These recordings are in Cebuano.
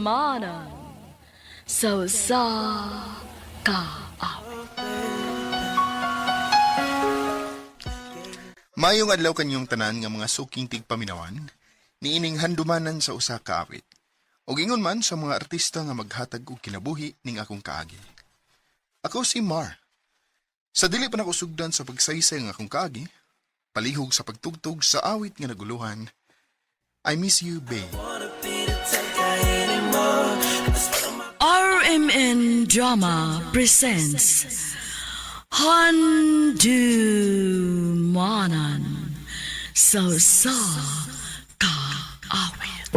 Handumanan sa usa ka awit. Mayong adlaw kanyong tanan nga mga suking tigpaminawan, niining handumanan sa usa ka awit. Og ingon man sa mga artista nga maghatag og kinabuhi ning akong kaagi. Ako si Mar. Sa dili pa nako sugdan sa pagsaysay ng akong kaagi, palihog sa pagtugtog sa awit nga naguluhan, I miss you, babe. RMN Drama presents Handumanan sa usa ka awit.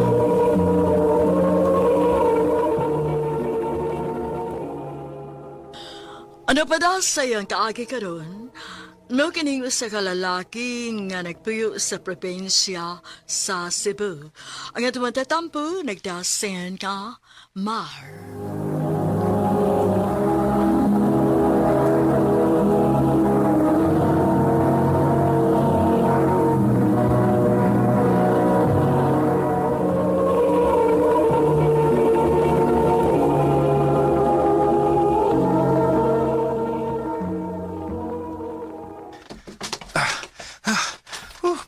Ano pa daw sa iyang kaagi karon? Mo kining usa ka lalaki nga nagpuyo sa probinsya sa Cebu. Ang atong tatampo nagdasen ka Mar.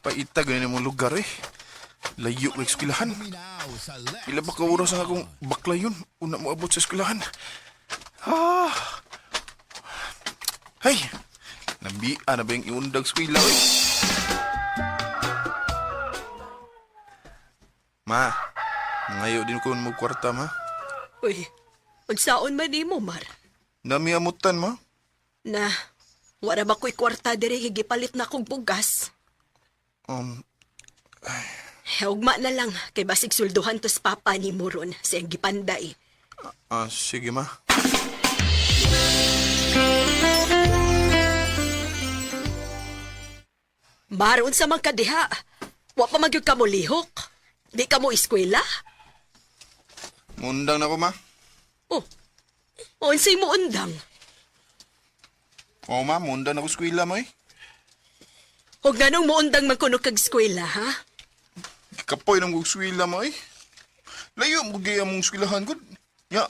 Paita ganyan mong lugar eh. Layo kay eskwelahan. Pila ba ka oras ang akong bakla yun? Una mo abot sa eskwelahan. Ah. Hey! Nabia na ba yung iundag eskwela eh? Ma, ngayo din ko mo kwarta ma. Uy, unsaon man nimo, Mar? Nami amutan ma. Na, wala ba ko'y kwarta diri kay gipalit na kong bugas? Ugma na lang, kay basig sulduhan tos papa ni mo ron, siyang gipanday. Sige ma. Mar, unsa man ka diha? Wa pa man gyud ka mo lihok. Di ka mo eskwela? Mundang na ko ma. Oh, unsay mo undang? Oo ma, mundang na ko eskwela mo eh. O ganong mo undang man kuno kag eskwela, ha? Kapoy ng eskwela mo eh. Layo mo gaya mong eskwelahan ko. Ya,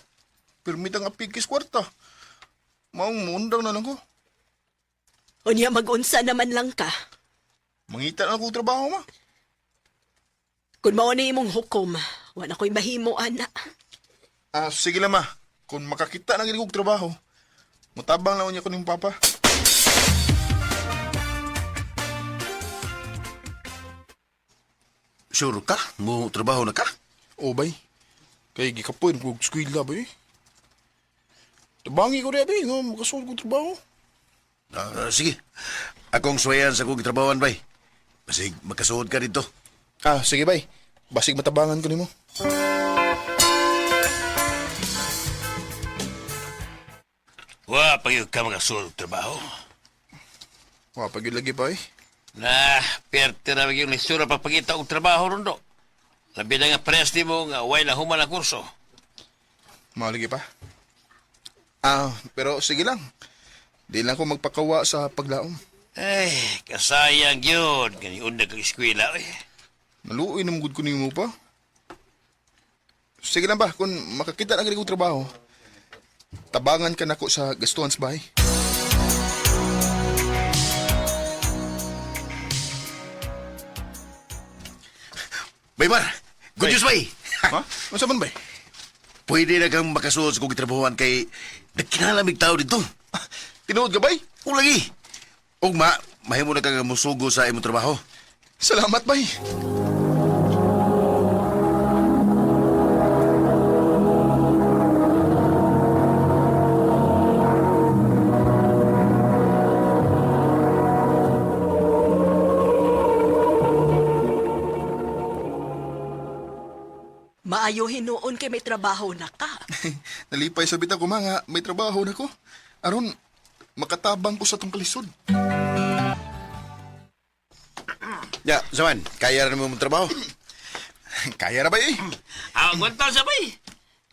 permit ang apikis kwarta. Maong mundang na lang ko. Unya mag-unsa naman lang ka. Mangita na ako trabaho ma. Kung mao ni imong hukom, wa na ko'y mahimo, ana. Ah, sige lang ma. Kung makakita na gid kog trabaho, mutabang na niya ko ning papa. Sure ka? Mo trabaho na ka? O bay, kay gikapoy ng kog eskwela bay. Tabangi ko rin bay, nga makasuod kog trabaho. Ah, sige. Akong suwayan sa kong trabahoan, bay. Basig makasuod ka dito. Ah, sige bay. Basig matabangan ko nimo. Wa pa gyud ka makasuod og trabaho. Wa pa gyud lagi pa eh. Na, perte na gyud lisura pagpangita og trabaho rondo. Labi na nga parehas nimo nga way na human ang kurso. Mao lagi pa. Ah, pero sige lang. Di lang ko magpakawa sa paglaom. Ay, kasayang gyud gani undag kag eskwela oy. Naluoy na gud ko nimo pa. Sige lang ba, kung makakita na gid kog trabaho, tabangan ka nako sa gastuhan sa bahay. Bay, Mar! Good news, bay! Ha? Unsa man bay? Pwede na kang makasuod sa kong trabahoan kay nagkinalamig tao dito. Tinuod ka bay? O lagi. Ugma, mahimo na kang musugo sa imong trabaho. Salamat bay. Maayo hinuon kay may trabaho na ka. Nalipay sa bitaw ko mga may trabaho na ko. Aron makatabang ko sa tong kalisod. Ya, Saman, kaya na mo mong trabaho. Kaya ra bay eh. Ah, agwantal sa bay.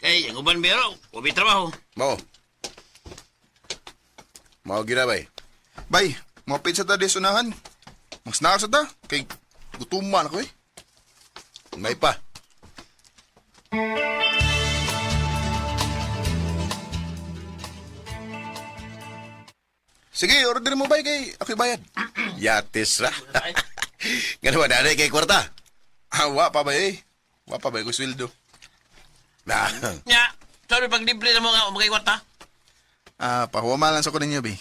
Kay ang uban biro, wa may trabaho. Mao. Mao gira, bay. Bay, mapit sa ta di sunahan. Magsnaak sa ta kay gutuman ako eh. May pa. Sige, order mo bay kay ako'y bayad. Yatis ra. Nga naman, nanay kay kwarta. Ah, wa pa bay eh. Wa pa bay ko sweldo. Na. Nya, sorry pag libre na mo nga umagay kwarta. Ah, pahuwa lang sa ko ninyo, bi.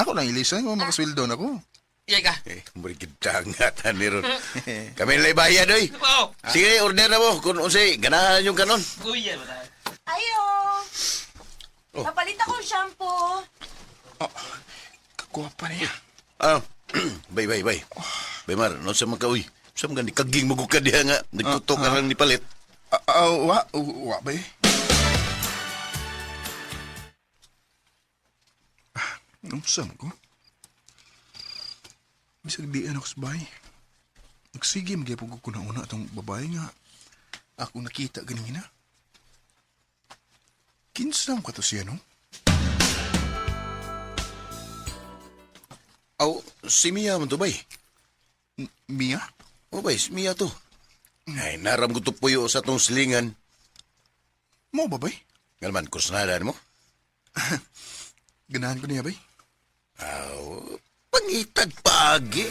Ako lang ilisan ko makasweldo na ko. Iyay ka. Eh, murigid tangatan ni ron. Kami nila'y bayad, oy. Oo. Sige, order na mo. Kung unsay, ganahan yung kanon. Kuya ba tayo? Ayo! Oh. Papalit akong shampoo. Oh, kagwapa niya. Ah, bay, bay, bay. Bay, Mar, no sa mga uy. Sa mga kaging magukad diha nga. Nagtutok ka lang ni palit. Ah, ah, wa, wa bay. Ah, unsa man ko? Bisag di ako sa bahay. Nagsige magyapon ko na una atong babae nga. Ako nakita ganina. Kinsa man ka to siya, no? Aw, si Mia man to, bay. Mia? O, bay, si Mia to. Ay, naram ko to puyo sa tong silingan. Mo ba, bay? Nga naman, kusnada mo. Ganahan ko niya, bay. Aw, pangitag paagi.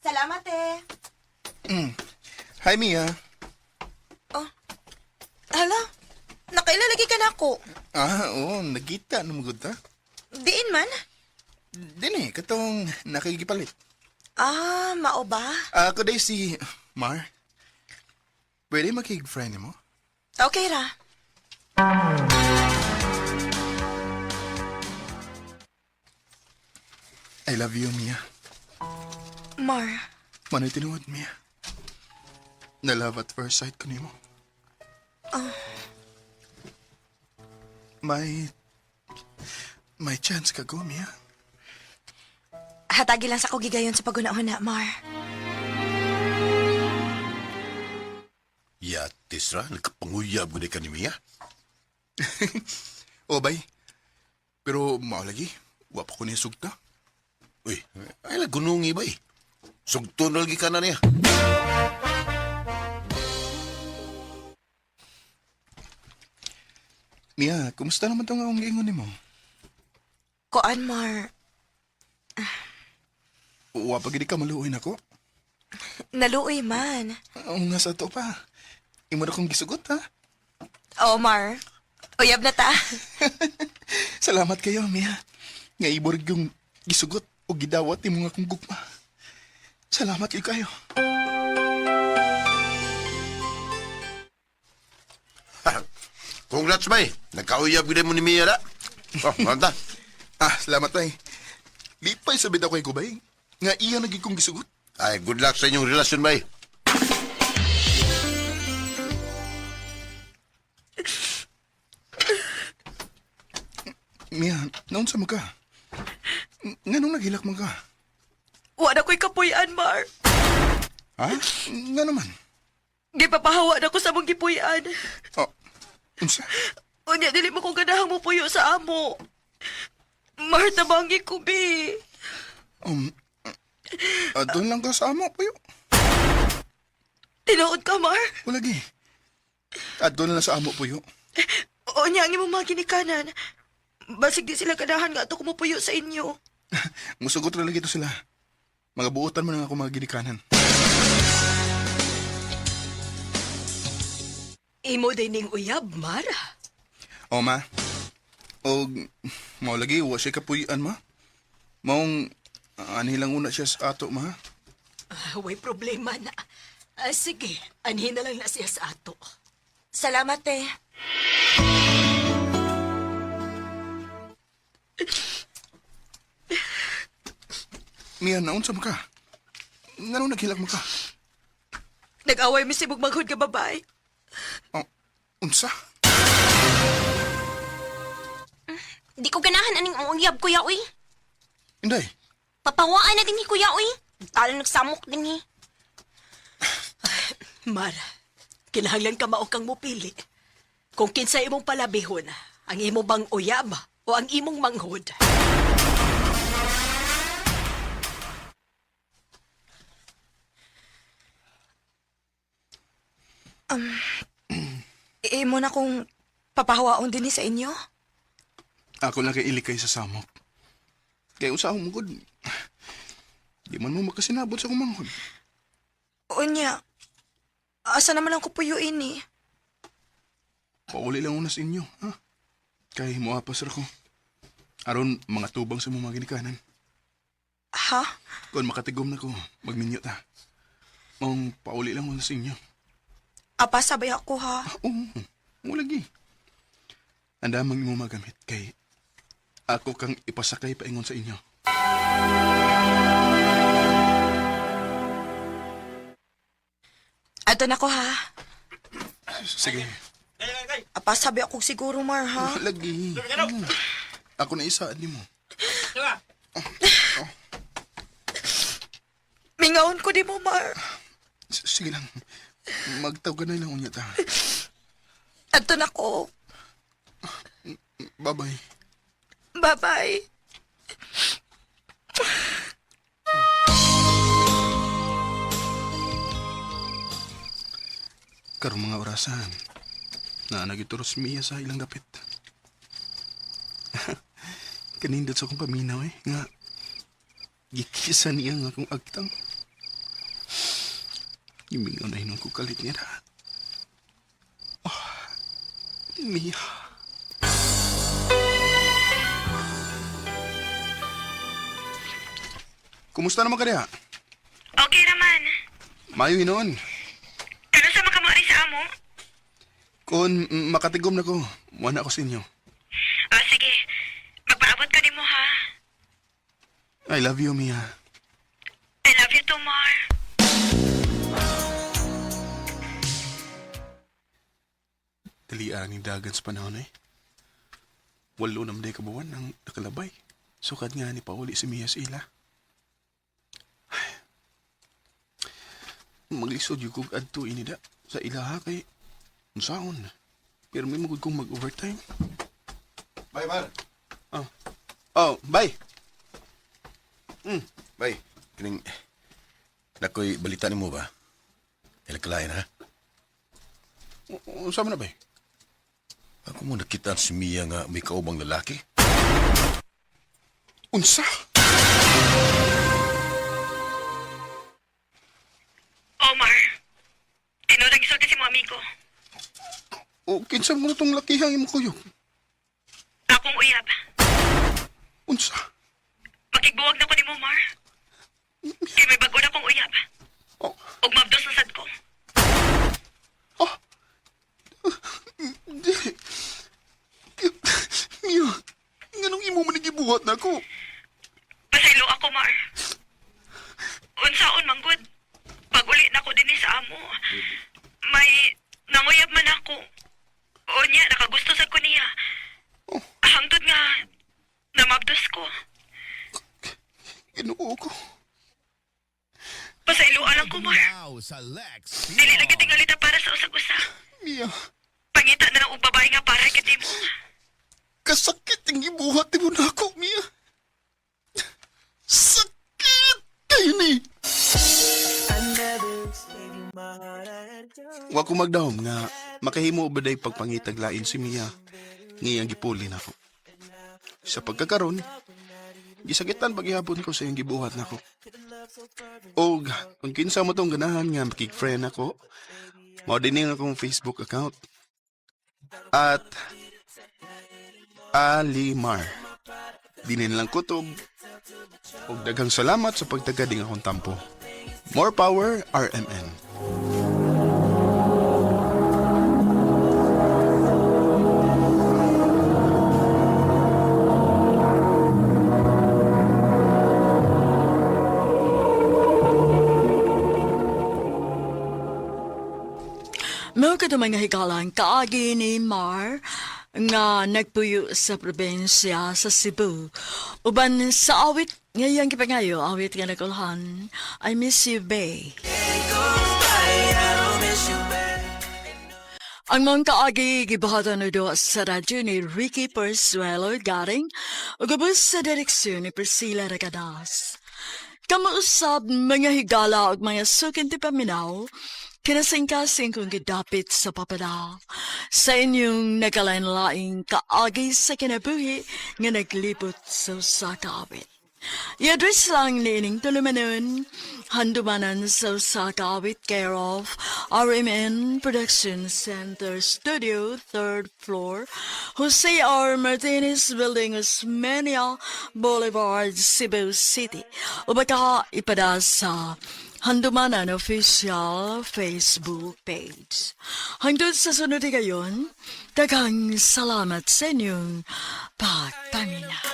Salamat eh. Hi, Mia. Hala, nakailalagay ka na ako. Ah, oo, nagkita na magod ta. Diin man. Dini, katong nakikipalit. Ah, mao ba? Ako day si Mar. Pwede makig-friend mo? Okay ra. I love you, Mia. Mar, Manoy tinuod, Mia. Na love at first sight ko nimo. May... May chance ka go, Mia. hatagi lang sa kugigayon sa pagunahon na, Mar. Yatis ra, nagkapanguyab ko ka ni Mia. O, bay. Pero mao lagi, wa pa ko niya sugta. Uy, ay la gunungi bay. Sugton na lagi ka na niya. Mia, kumusta naman tong akong giingon nimo? Koan, Mar. Wa pa gid ka maluoy nako. Naluoy man. Ang nga sa to pa. Imo na kong gisugot, ha? Oh, Mar. Uyab na ta. Salamat kayo, Mia. Nga iborg yung gisugot o gidawat imo nga kong gugma. Salamat kayo kayo. Congrats, bay. Nagkauyab ko mo ni Mia na. Oh, manta. Ah, salamat tay. Lipay sa bitaw kay kubay. Nga iya naging kong gisugot. Ay, good luck sa inyong relasyon, bay. Mia, naon sa ka? Nga nung naghilak man ka? Wala ko'y kapuy-an, Mar. Ha? Nga naman. Gipapahawa na ko sa mong gipuy-an. Oh, unsa? Unya, dili mo ko ganahang mupuyo sa amo. Mar, tabangi ko, bi. Doon lang ka sa amo, puyo. Tinuod ka, Mar. Wala gi. Doon lang sa amo, puyo. Unya, ang imong mga ginikanan. Basig di sila ganahan nga ato kumupuyo sa inyo. Musugot na lagi to sila. Mga buotan mo na ako mga ginikanan. Imo din ning uyab, Mar. O, ma. O, mao lagi, wa siya kapuyan, ma. Maong, anhi lang una siya sa ato, ma. Ah, way problema na. Ah, sige, anhin na lang na siya sa ato. Salamat eh. Mia, naunsa mo ka? Nganong naghilak mo ka? Nag-away mi si maghod ka babae. Oh, unsa? Di ko ganahan aning uyab, kuya, uy. Inday, Papawaan na din ni kuya, uy. Talo nagsamok din ni. Mar, kinahanglan ka mao kang mupili. Kung kinsa imong palabihon, ang imo bang uyab o ang imong manghod. Imo na kong papahawaon din ni sa inyo. Ako lang kay ilikay sa samok. Kay unsa akong mugod. Di man mo makasinabot sa kumanghod. Unya, asa naman ang kupuyuin eh. Pauli lang una sa inyo, ha? Kay moapas ra ko. Aron mga tubang sa mga ginikanan. Ha? Kung makatigom na ko, magminyo ta. Maong pauli lang una sa inyo. Apa, sabay ako ha. Oo, mo lagi. Ang damang imo magamit kay ako kang ipasakay paingon sa inyo. Ato na ko ha. Sige. Apa, sabi ako siguro, Mar, ha? Lagi. Ako na isa mo. Mingaon ko di mo, Mar. Sige lang. Magtawag ka na lang unya ta. Ato na ko. Bye-bye. Bye-bye. Karong mga orasan, na nagituros miya sa ilang dapit. Kanindot sa akong paminaw eh, nga gikisa niya nga akong agtang. Imingaw na hinong ko kalit niya na. Oh, Mia. Kumusta naman ka diha? Okay naman. Mayo hinoon. Kano sa makamuari sa amo? Kung makatigom na ko, wala ako sa inyo. Ah, sige. Magpaabot ka nimo ha. I love you, Mia. I love you too, Mar. Dalian ni dagan sa panahon eh. Walo na maday kabuwan ang nakalabay. Sukad nga ni Pauli si Mia sa ila. Ay. Maglisod yung kog adto inida sa ilaha kay unsaon. Pero may magud kong mag-overtime. Bye, Mar. Oh. Oh, bye. Bay, kining nakoy balita nimo ba? Ilakalain ha. Unsa man na bay? Ako mo nakita si Mia nga may kaubang lalaki. Unsa? Omar, tinuod ang gisulti si mo amigo. O kinsa mo na tong lakihang imong kuyog? Akong uyab. Unsa? Makigbuwag na ko nimo, Mar. Kay may bago na kong uyab. Oh, Ug mabdos na sad ko. oh. Di. Mia, nganong imo man gibuhat na ako? Pasaylo ako, Mar. Unsaon man gud. Pag uli na ko dinhi sa amo, may nanguyab man ako. Unya, nakagusto sad ko niya. Hangtod nga, namabdos ko. Ginoo ko. Pasayloan lang ko, Mar. Dili na gyud tingalita para sa usag-usa. Mia, Pangita na lang og babae nga para kay mo. kasakit ang gibuhat mo na ako, Mia. Sakit kayo ni. Wa ko magdahom nga makahimo ba day pagpangitag lain si Mia ngiyang gipuli nako. Sa pagkakaron, gisakitan paghihapon ko sa iyang gibuhat nako. Og kung kinsa mo tong ganahan nga makig-friend ako, mao din ang akong Facebook account. At Alimar. Dinin lang kutob. Og daghang salamat sa pagtagading akong tampo. More power, RMN. Mao kadto mga higalan kaagi ni Mar nga nagpuyo sa probinsya sa Cebu. Uban sa awit ngayang gipangayo awit nga nakulhan, I Miss You Bay. Ang mga kaagi gibuhatan do sa radyo ni Ricky Persuelo Garing ug ubos sa direksyon ni Priscilla Regadas. Kamausab mga higala ug mga sukin ti paminaw, Kinasingkasing kong gidapit sa papada sa inyong nagkalain-laing kaagi sa kinabuhi nga naglibot sa usa ka awit. I-address lang niining tulumanon, handumanan sa usa ka awit, care of RMN Production Center Studio, 3rd floor, Jose R. Martinez Building, Osmeña Boulevard, Cebu City. O baka ipada sa Handumanan Official Facebook page. Hangtod sa sunod higayon, daghang salamat sa inyong pagpaminaw.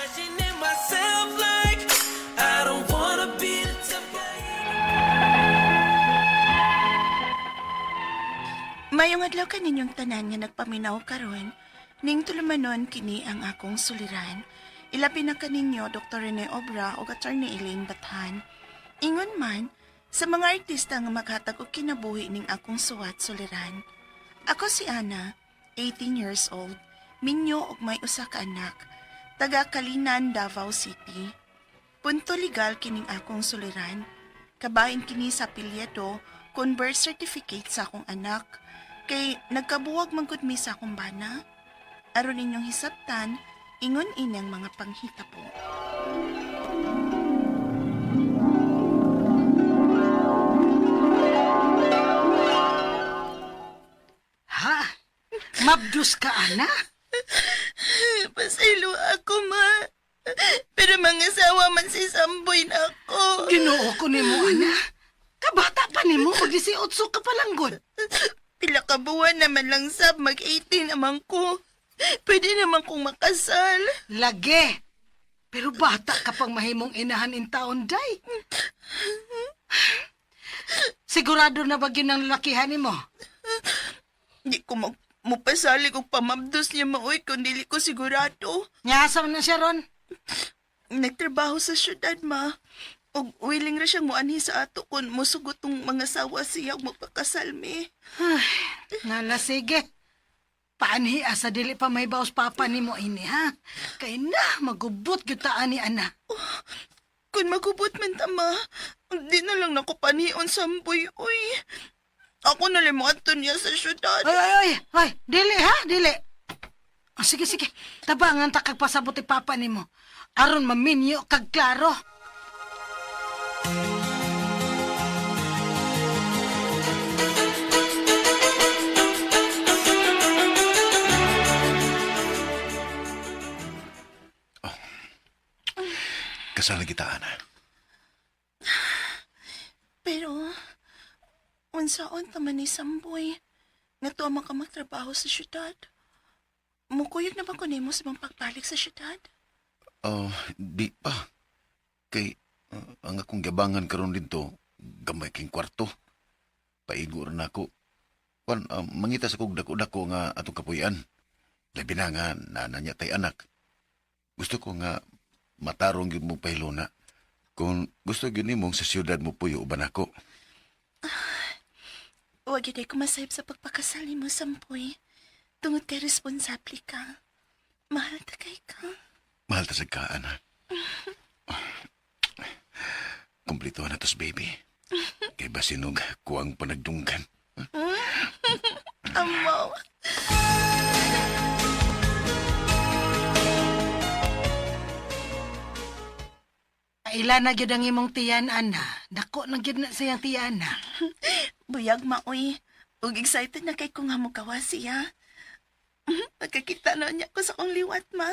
Mayong adlaw kaninyong tanan nga nagpaminaw karon, ning tulumanon kini ang akong suliran. Ilabi na kaninyo Dr. Rene Obra ug Attorney Elaine Bathan. Ingon man sa mga artista nga maghatag og kinabuhi ning akong suwat suliran. Ako si Ana, 18 years old, minyo og may usa ka anak, taga Kalinan, Davao City. Punto legal kining akong suliran. Kabahin kini sa apelyido kon birth certificate sa akong anak. Kay nagkabuwag man gud mi sa akong bana. Aron inyong hisabtan, ingon inyang mga panghitabo. Ha? Mabdus ka, ana? Pasaylo ako, ma. Pero mga sawa man si Samboy na ako. Ginoo ko nimo, ana. Kabata pa nimo, og 18 ka pa lang gud. Pila ka buwan naman lang sab, mag-18 naman ko. Pwede naman kong makasal. Lagi. Pero bata ka pang mahimong inahan in taon, day. Sigurado na ba yun ang lalakihan nimo? Di ko mag mupasalig og pamabdos niya maoy kung dili ko sigurado. Nyasa man na siya ron. Nagtrabaho sa syudad, ma. Og willing ra siyang muanhi sa ato kung musugot tong mga sawa siya og magpakasal mi. Ngala, sige. Paanhi asa dili pa may baos papa nimo ini, ha? Kay na, magubot gyud ta ani, ana. Kung magubot man ta, ma, di na lang nako panion samboy, uy. Ako na lang moadto niya sa syudad. Ay, ay, ay, ay, dili ha, dili. Oh, sige, sige. Tabangan ta kag pasabot ni papa nimo. Aron maminyo kag klaro. Kasal kita, Ana. Pero, unsaon ta man ni Samboy? Nga tuwa man ka magtrabaho sa syudad. Mukuyog na ba ko nimo sa mga pagbalik sa syudad? Oh, di pa. Kay, ang akong gabangan karon dito, gamay king kwarto. Paigo ra nako. Kwan, mangita sa kog dako-dako nga atong kapuy-an. Labi na nga, nana niya tay anak. Gusto ko nga matarong gyud mo pahiluna. Kung gusto gyud nimo sa siyudad mo puyo uban ako. Huwag yun ay kumasayip sa pagpakasal nimo, Samboy. Tungod kay responsable ka. Mahal ta kay ka. Mahal ta sa ka, anak. Kumplito na tos, baby. Kay basinog, kuang panagdunggan. Amaw. Ila na gyud ang imong tiyan, ana. Dako na gyud na siyang tiyan, na. Buyag maoy. Ug excited na kay ko nga mukawa siya. Pagkakita na niya ko sa kong liwat, ma.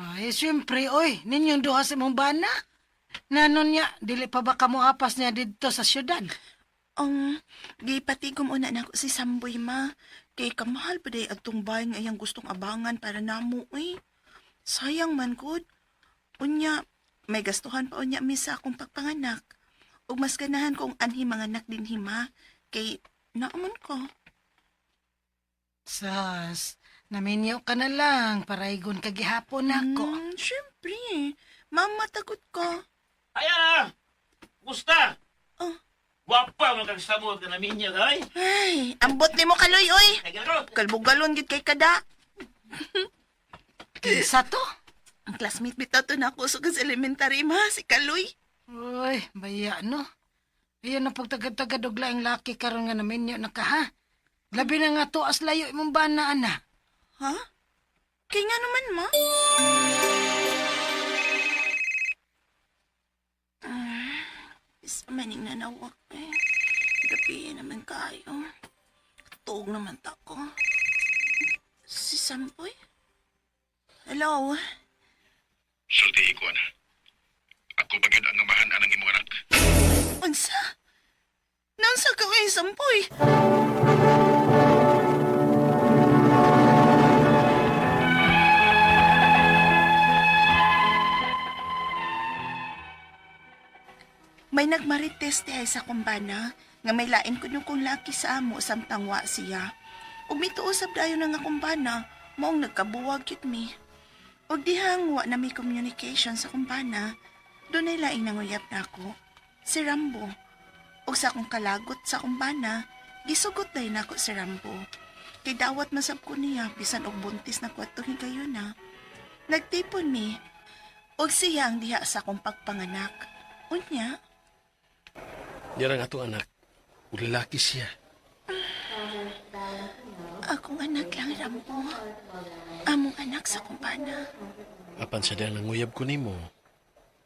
Ay, siyempre, oy, ninyong duha sa imong bana. Nanon niya, dili pa ba kamo apas niya didto sa syudad? Gipatigom una nako si Samboy, ma. Kay kamahal pa day atong bahay nga iyang gustong abangan para namo, uy. Sayang man gud. Unya, may gastuhan pa unya mi sa akong pagpanganak. Ug mas ganahan kong anhi mga anak din hima kay naamon ko. Sas, naminyo ka na lang para igon ka gihapon nako. Syempre. Mama, takot ko. Ayan ah! Gusta! Oh. Wapa man kag sabot ka namin niya, ay! Ay, ambot nimo kaloy, oy. Ay, gano'n! Kalbugalon gid kay kada. Kinsa to? Ang classmate bitaw to na ako sa elementary ma, si Kaloy. Uy, baya no. Iyon na pagtagad-tagad og laing laki karon nga naminyo na ka, ha? Labi na nga tuas layo imong bana, ana. Ha? Kay nga naman, ma. Isa maning nanawak eh. Gabi naman kayo. Tuog naman ta ko. Si Sampoy? Hello? Sulti ko na. Ako bagad ang amahan anang imong anak. Unsa? Naunsa ka kay Sampoy? May nagmarites ti ay sa kumbana nga may lain kuno kong laki sa amo samtang wa siya. Ug mituo sab dayon nga kumbana, maong nagkabuwag gyud mi. Ug dihang wa na may communication sa kumbana, dunay laing nanguyab nako. Si Rambo. Ug sa akong kalagot sa kumbana, gisugot dayon nako si Rambo. Kay dawat masab ko niya bisan og buntis na kwatong higayon na. Nagtipon mi. Ug siya ang diha sa akong pagpanganak. Unya, Dira nga atong anak. Ug lalaki siya. akong anak lang, Rambo. Among anak sa kumpana. Apan sa diyang nanguyab ko nimo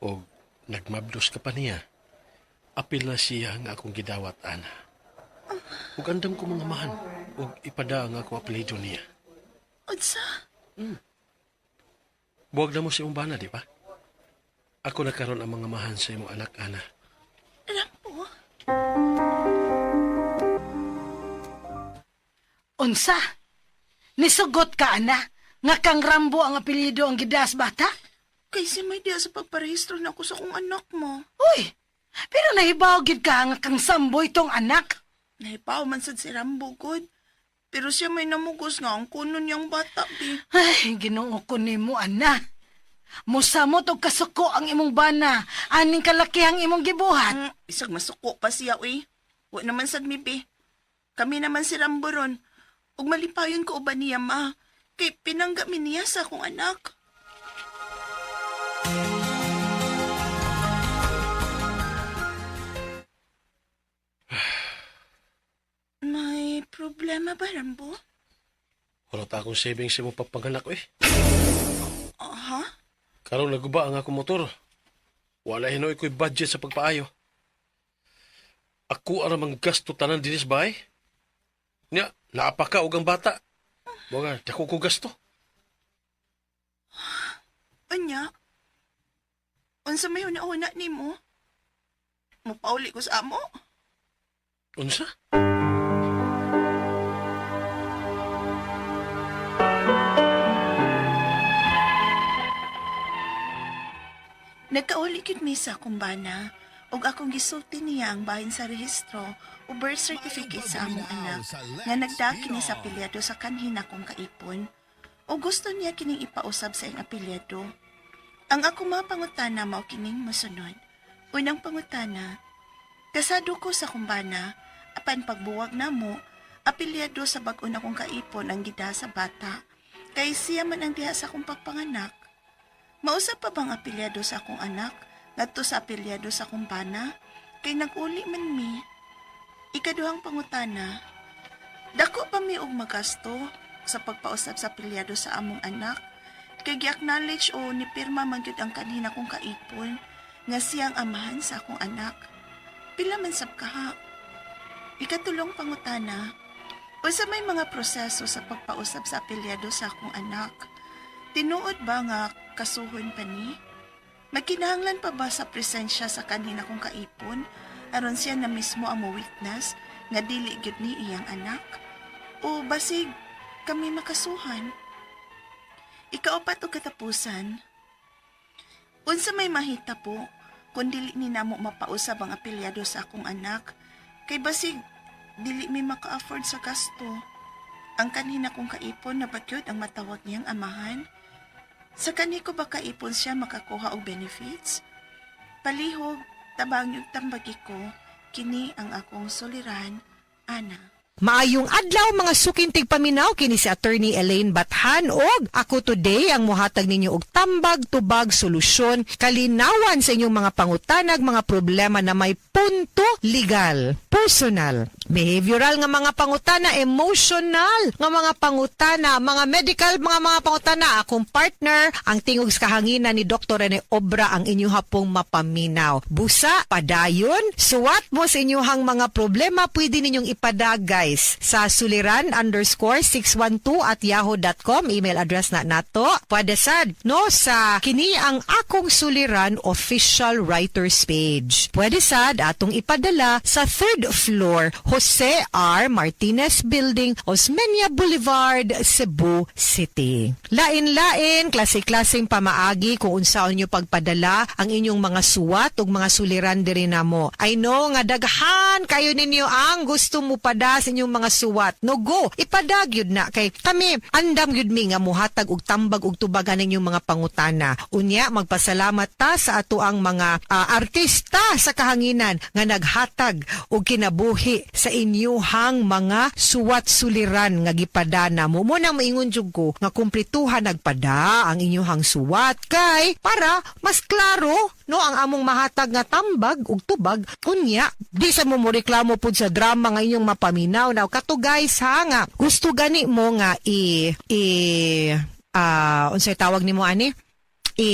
og nagmabdos ka pa niya. Apil na siya nga akong gidawat ana. Ug andam ko mga mahan ug ipada ang ako apelyido niya. Unsa? Buwag na mo si imong bana, di ba? Ako na karon ang mga mahan sa imong anak ana. Rambo? Unsa? Nisugot ka, ana? Nga kang Rambo ang apelyido ang gidas bata? Kay si may diha sa pagparehistro na ako sa kong anak mo. Uy, pero nahibaw gid ka nga kang Samboy tong anak. Nahipaw man sad si Rambo, good. Pero siya may namugos nga ang kuno niyang bata, bi. Ay, Ginoo ko nimo, ana. Musamot og kasuko ang imong bana, aning kalakihang imong gibuhat. Isag masuko pa siya, uy. Wa naman sad mi, bi. Kami naman si Rambo ron. Ug malipayon ko uban niya, ma. Kay pinangga mi niya sa akong anak. May problema ba, Rambo? Wala ta akong savings sa imong pagpanganak eh. Aha? Karon naguba ang akong motor. Wala hinoy ko'y budget sa pagpaayo. Ako ara mang gasto tanan dinis bahay. Nya, naapa ka og ang bata. Mga dako ko gasto. Unya? Unsa may una-una nimo? Mupauli ko sa amo? Unsa? Nagkauli gyud mi sa akong bana ug akong gisulti niya ang bahin sa rehistro o birth certificate sa among anak nga nagdaki ni sa apelyado sa kanhin akong kaipon o gusto niya kining ipausab sa iyang apelyado. Ang ako mga pangutana mao kining mosunod. Unang pangutana, kasado ko sa kumbana, apan pagbuwag namo, apelyado sa bag-o na kong kaipon ang gida sa bata, kay siya man ang diha sa akong pagpanganak. Mausap pa bang apelyado sa akong anak ngadto sa apelyado sa akong bana? Kay nag-uli man mi. Ikaduhang pangutana, dako pa mi og magasto sa pagpausap sa apelyado sa among anak? Kay gi-acknowledge o nipirma man gyud ang kanhin akong kaipon nga siyang amahan sa akong anak. Pila man sab kaha. Ikatulong pangutana, unsa may mga proseso sa pagpausap sa apelyado sa akong anak? Tinuod ba nga kasuhon pa ni? Magkinahanglan pa ba sa presensya sa kanhin akong kaipon aron siya na mismo ang mo-witness nga dili gyud ni iyang anak? O basig kami makasuhan? Ikaupat og katapusan. Unsa may mahita po kung dili ni namo mapausab ang apelyado sa akong anak kay basig dili mi maka-afford sa gasto. Ang kanhin akong kaipon na bagyod ang matawag niyang amahan. Sa kanhi ko ba kaipon siya makakuha og benefits? Palihog, tabang yung tambagi ko, kini ang akong suliran, Ana. Maayong adlaw, mga suking tigpaminaw. Kini si Attorney Elaine Bathan og ako today ang muhatag ninyo og tambag, tubag, solusyon, kalinawan sa inyong mga pangutanag, mga problema na may punto legal, personal, behavioral nga mga pangutana, emotional nga mga pangutana, mga medical mga pangutana. Akong partner, ang tingog sa kahanginan ni Dr. Rene Obra, ang inyong hapong mapaminaw. Busa, padayon, suwat mo sa inyong mga problema, pwede ninyong ipada, guys, sa suliran_612@yahoo.com, email address na nato. Pwede sad, no, sa kini ang akong suliran official writers page. Pwede sad atong ipadala sa third floor, Jose R. Martinez Building, Osmeña Boulevard, Cebu City. Lain-lain, klase-klaseng pamaagi kung unsaon nyo pagpadala ang inyong mga suwat ug mga suliran diri namo. I know nga daghan kayo ninyo ang gusto mo pada sa inyong mga suwat. No, go, ipada gyud na kay kami andam gyud mi nga muhatag og tambag og tubagan ninyong mga pangutana. Unya, magpasalamat ta sa ato ang mga artista sa kahanginan nga naghatag og kinabuhi sa inyuhang mga suwat suliran nga gipada mo. Mo nang maingon jud ko nga kumpletuhan nagpada ang inyuhang suwat kay para mas klaro, no, ang among mahatag nga tambag ug tubag. Unya di sa mo reklamo pud sa drama nga inyong mapaminaw. Now, kato, guys, ha, nga gusto gani mo nga i i unsay tawag nimo ani, i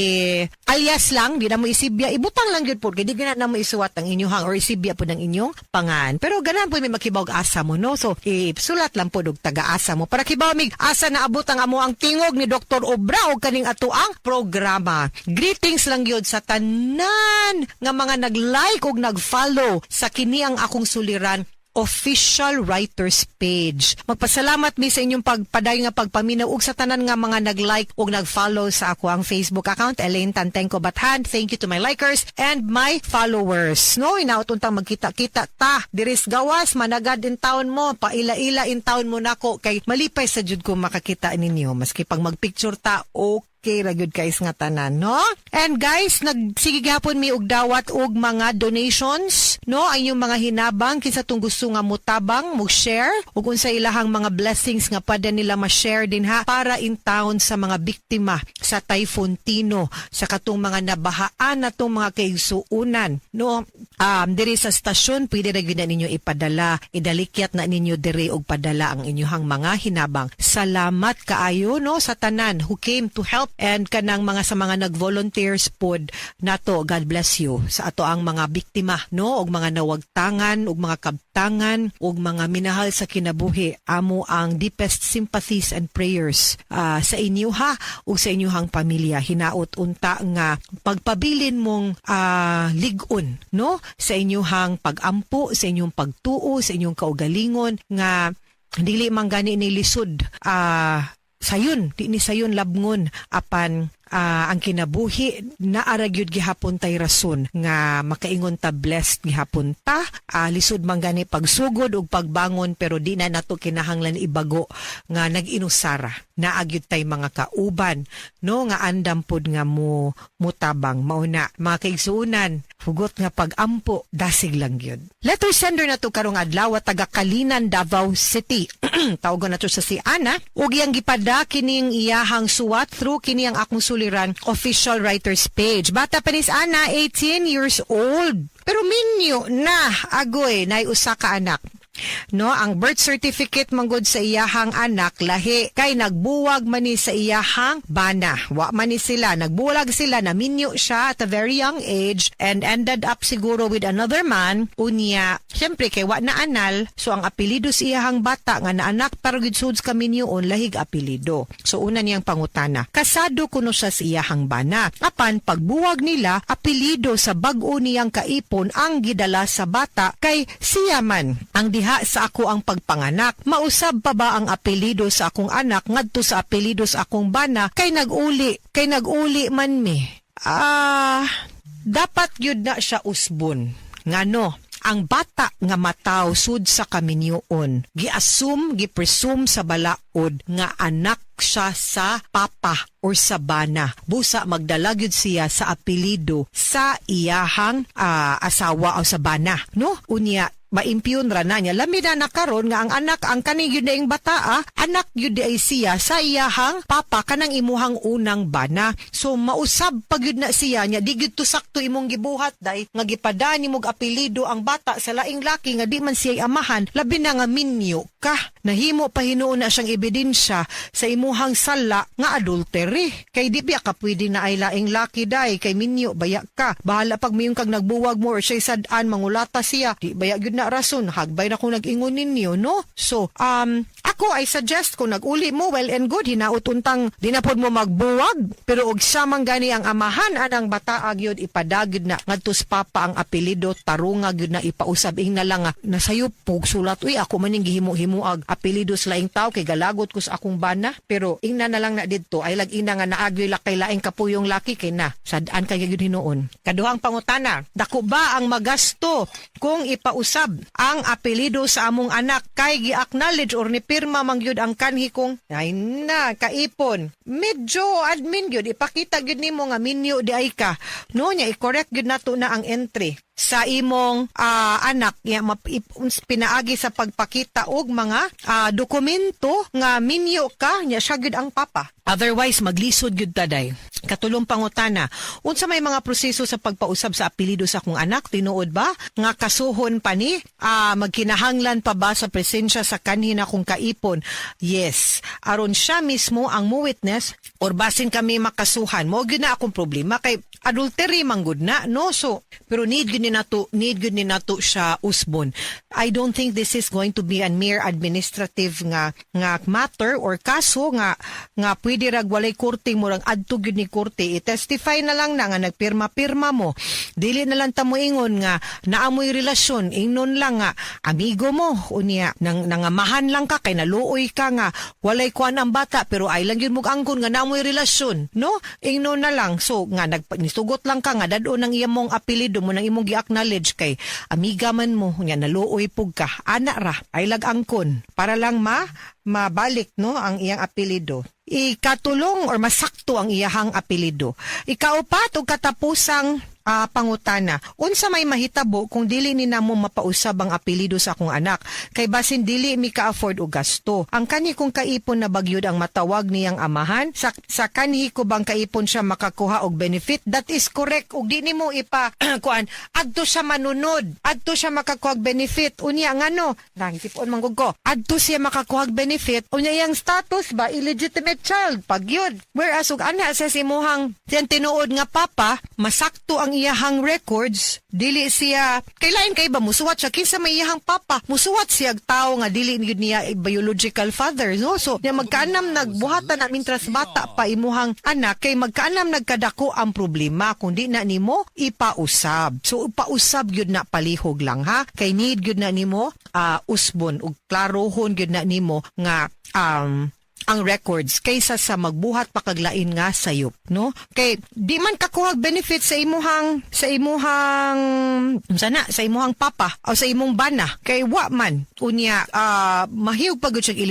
alias lang, di na mo isibya, ibutang lang gyud po kay di gana na mo isuwat ang inyong or isibya po ng inyong pangan, pero ganahan po may makibaw og asa mo, no? So isulat lang po og taga-asa mo para kibaw mig asa na abot ang amo ang tingog ni Dr. Obra og kaning ato ang programa. Greetings lang gyud sa tanan nga mga nag-like ug nag-follow sa kini ang akong suliran official writers page. Magpasalamat mi sa inyong pagpadayon nga pagpaminaw ug sa tanan nga mga nag-like ug nag-follow sa ako ang Facebook account, Elaine Tantengco Bathan. Thank you to my likers and my followers. No, inaot untang magkita-kita ta diris gawas, managad in town mo, paila-ila in town mo nako kay malipay sa jud ko makakita ninyo, maski pag magpicture ta, okay ra gyud, guys, nga tanan, no? And guys, nagsige gihapon mi og dawat og mga donations, no? Ang inyong mga hinabang, kinsa tong gusto nga mutabang, mo share ug unsa ilahang mga blessings nga pwede nila ma-share din ha para in town sa mga biktima sa Typhoon Tino, sa katong mga nabahaan na tong mga kaigsuunan, no? Diri sa stasyon pwede ra gyud na ninyo ipadala, idalikyat na ninyo diri og padala ang inyong mga hinabang. Salamat kaayo, no, sa tanan who came to help and kanang mga sa mga nag-volunteers pod nato. God bless you sa ato ang mga biktima, no, og mga nawagtangan og mga kabtangan og mga minahal sa kinabuhi. Amo ang deepest sympathies and prayers sa inyo ha ug sa inyong pamilya. Hinaot unta nga pagpabilin mong lig-on, no, sa inyong pagampo, sa inyong pagtuo sa inyong kaugalingon nga dili man gani ni lisod sayon, di ni sayon labngon, apan ang kinabuhi naa ra gyud gihapon tay rason nga makaingon ta blessed gihapon ta. Lisod man gani pagsugod ug pagbangon, pero di na nato kinahanglan ibago nga nag-inusara. Naa gyud tay mga kauban, no, nga andam pod nga mo mutabang. Mauna, mga kaigsuonan, hugot nga pagampo, dasig lang gyud. Letter sender na to karong adlaw, taga Kalinan, Davao City. Tawagon na to sa si Ana ug iyang gipada kining iyahang suwat through kini ang akong suliran official writers page. Bata pa ni si Ana, 18 years old, pero minyo na agoy, nay usa ka anak. No, ang birth certificate manggod sa iyahang anak lahi kay nagbuwag man ni sa iyahang bana. Wa man ni sila, nagbuwag sila, naminyo siya at a very young age and ended up siguro with another man. Unya, syempre kay wa na anal, so ang apelyido sa iyahang bata nga naanak para gid sud kaminyoon lahig apelyido. So una niyang pangutana, kasado kuno siya sa iyahang bana. Apan pagbuwag nila, apelyido sa bag-o niyang kaipon ang gidala sa bata kay siya man ang diha sa ako ang pagpanganak. Mausab pa ba ang apelyido sa akong anak ngadto sa apelyido sa akong bana kay nag-uli man mi? Dapat yun na siya usbon. Ngano, ang bata nga mataw sud sa kaminyoon, gi-assume, gi-presume sa balaod nga anak siya sa papa or sa bana. Busa magdala gyud siya sa apelyido sa iyahang asawa o sa bana, no? Unya, Ma-impugn ra na niya. Lami na na karon nga ang anak, ang kaning yun na bataa, anak yun di ay siya sa iyahang papa kanang imuhang unang bana. So mausab pag yun na siya niya, di gyud to sakto imong gibuhat, day, nga gipada ni mog apelido ang bata sa laing laki nga di man siya amahan, labi na nga minyo ka. Nahimo pa hinuon na siyang ebidensya sa imuhang sala nga adultery. Kay di biya ka pwede na ay laing laki, day, kay minyo baya ka. Bahala pag mayong kag nagbuwag mo or siya'y sad-an mangulata siya. Di baya gyud na rason, hagbay na kung nag-ingon ninyo, no? So, ako ay suggest kung nag-uli mo, well and good, hinaut untang di na pod mo magbuwag, pero og siya man gani ang amahan anang bataa gyud, ipadagid na ngadto sa papa ang apelyido, tarunga gyud na ipausab. Ing na lang nga nasayop pug sulat, "Uy, ako man ning gihimo-himuag apelyido sa laing tao kay galagot ko sa akong bana," pero ingna na lang na didto ay lag ina nga naagyoy lakay laing kapuyong laki kay na sad-an kay gyud hinuon. Kaduhang pangutana, dako ba ang magasto kung ipausab ang apelyido sa among anak kay gi-acknowledge or ni pirma man gyud ang kanhi kong ay na kaipon? Medyo admin gyud, ipakita gyud nimo nga minyo di ay ka, no? Nya i-correct gyud nato na ang entry sa imong anak ya, pinaagi sa pagpakita og mga dokumento nga minyo ka nya siya gyud ang papa. Otherwise maglisod gyud ta, day. Katulong pangutana, unsa may mga proseso sa pagpausab sa apelyido sa akong anak? Tinuod ba nga kasuhon pa ni? Magkinahanglan pa ba sa presensya sa kanhi na kong kaipon? Yes, aron siya mismo ang mo witness or basin kami makasuhan mo gyud na akong problema kay adultery man gud na, no? So pero need gyud ni nato siya usbon. I don't think this is going to be a mere administrative nga matter or kaso nga pwede rag walay korte, murang adto gyud ni korte. I-testify na lang na nga nagpirma-pirma mo. Dili na lang ta moingon nga naamoy relasyon, ingnon lang nga amigo mo, unya nang nangamahan lang ka kay naluoy ka nga walay kuan ang bata, pero ay lang yun mong angkon nga naamoy relasyon, no? Ingnon na lang so nga nisugot lang ka nga dad-on ang iyang mong apelyido mo nang imong gi-acknowledge kay amiga man mo, nya naluoy pug ka, ana ra ay lag angkon para lang ma mabalik, no, ang iyang apelyido, ikatulong or masakto ang iyahang apelyido. Ikaupat ug katapusang pangutana, unsa may mahitabo kung dili ni namo mapausab ang apelyido sa akong anak kay basin dili mi ka-afford og gasto? Ang kanhi kong kaipon na bagyod ang matawag niyang amahan? Sa kanhi ko bang kaipon siya makakuha og benefit? That is correct. Ug di nimo ipa kuan, adto siya manunod, adto siya makakuha og benefit. Unya ngano nang tipon man gud ko, adto siya makakuha og benefit, unya iyang status ba illegitimate child pag yun. Whereas ug ana sa simuhang siyang tinuod nga papa, masakto ang iyahang records, dili siya kailain kay ba musuwat siya kinsa may iyahang papa, musuwat siya og tawo nga dili gyud niya biological father, no? So nya magkaanam nagbuhatan na mintras bata pa imuhang anak kay magkaanam nagkadako ang problema kung di na nimo ipausab. So ipausab gyud na palihog lang, ha, kay need gyud na nimo usbon ug klarohon gyud na nimo nga ang records kaysa sa magbuhat pa kaglain nga sayop, no? Kay di man kakuhag benefit sa imuhang unsa na, sa imuhang papa o sa imong bana kay wa man. Unya mahiyog pa gud siyang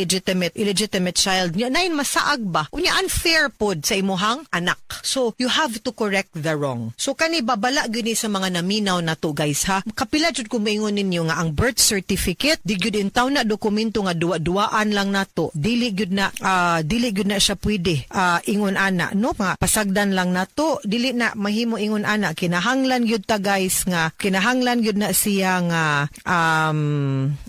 illegitimate child nya, nain masaag ba, unya unfair pod sa imuhang anak. So you have to correct the wrong. So kani babala gyud ni sa mga naminaw na to, guys, ha. Kapila jud ko maingon ninyo nga ang birth certificate di gyud intaw na dokumento nga duwa-duwaan lang nato. Dili gyud na siya pwede ingon ana, no, nga pasagdan lang nato. Dili na mahimo ingon ana. Kinahanglan gyud ta, guys, nga kinahanglan gyud na siya nga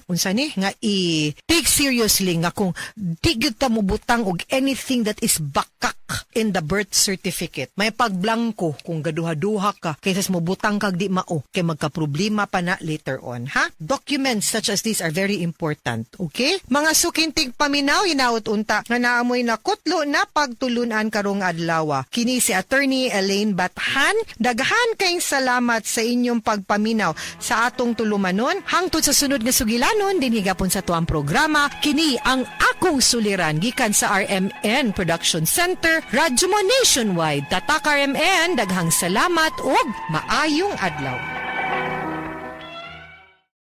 unsa ni nga i take seriously nga kung di gyud ta mobutang og anything that is bakak in the birth certificate. May pagblanko kung gaduha-duha ka kaysa sa mobutang kag di mao kay magka-problema pa na later on, ha. Documents such as these are very important, okay? Mga suking tigpaminaw, hinaot unta nga naamoy na kutlo na pagtulunan karong adlaw. Kini si Attorney Elaine Bathan. Daghan kayong salamat sa inyong pagpaminaw sa atong tulumanon. Hangtod sa sunod nga sugilanon dinhi gapon sa tuang programa, kini ang akong suliran, gikan sa RMN Production Center, Radyo Mo Nationwide. Tatak RMN, daghang salamat ug maayong adlaw.